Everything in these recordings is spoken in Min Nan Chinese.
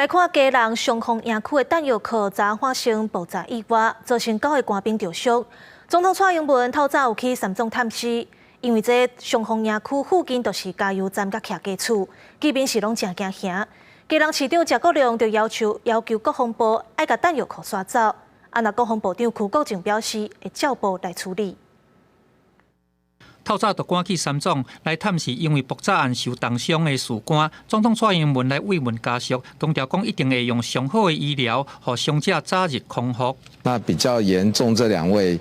來看基隆松風營區的彈藥庫，昨發生爆炸意外，造成九个官兵著傷。總統蔡英文透早有去三總探視，因為這松風營區附近都是加油站佮徛家厝，居民是攏誠驚嚇。基隆市長謝國樑就要求國防部愛共彈藥庫徙走。啊，若國防部長邱國正表示會照步來處理。透早就趕去三總來探視，因為爆炸案受重傷的士官。總統蔡英文來慰問家屬，強調講一定會用上好的醫療，予傷者早日康復。那比較嚴重這兩位，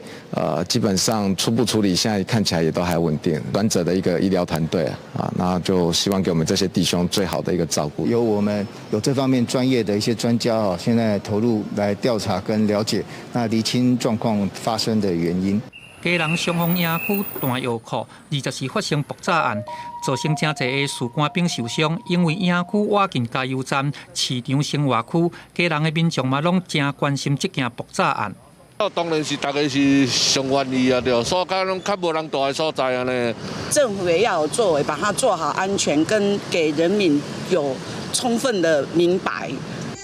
基本上初步處理，現在看起來也都還穩定。專責的一個醫療團隊啊，那就希望給我們這些弟兄最好的一個照顧。由我們有這方面專業的一些專家啊，現在投入來調查跟了解，那釐清狀況發生的原因。基隆松風營區彈藥庫20時發生爆炸案，造成誠濟个士官兵受傷。因為營區倚近加油站、市場生活區，基隆的民眾嘛攏誠關心這件爆炸案。當然是大家是上願意啊，對，所較攏較無人蹛的所在按呢。政府也要有作為，把它做好安全，跟給人民有充分的明白。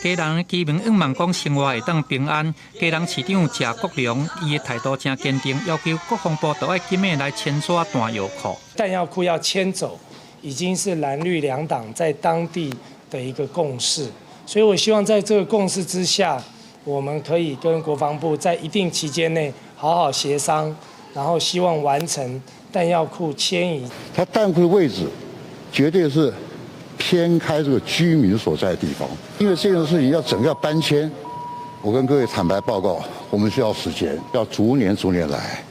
基隆的居民向望講生活會當平安。基隆市長謝國樑，伊的態度誠堅定，要求國防部都愛緊密來遷徙彈藥庫。彈藥庫要遷走，已經是藍綠兩黨在當地的一個共識，所以我希望在這個共識之下，我們可以跟國防部在一定期間內好好協商，然後希望完成彈藥庫遷移。它彈庫的位置絕對是偏開這個居民所在的地方，因為這件事情要整個要搬遷，我跟各位坦白報告，我們需要時間，要逐年逐年來，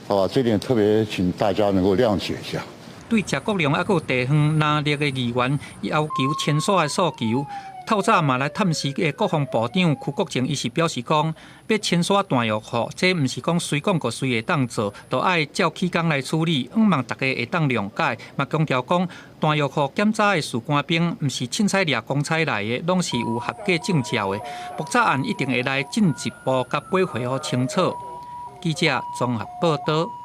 好吧？這點特別請大家能夠諒解一下。對謝國樑猶閣有地方藍綠的議員要求遷徙的訴求，透早嘛來探視的國防部長邱國正，伊是表示講，欲遷徙彈藥庫，這毋是講隨講就隨會當做，都愛照起工來處理，向望大家會當諒解。嘛強調講，彈藥庫檢查的士官兵，毋是凊彩掠公差來的，攏是有合格證照的。爆炸案一定會來進一步共背回予清楚。記者綜合報導。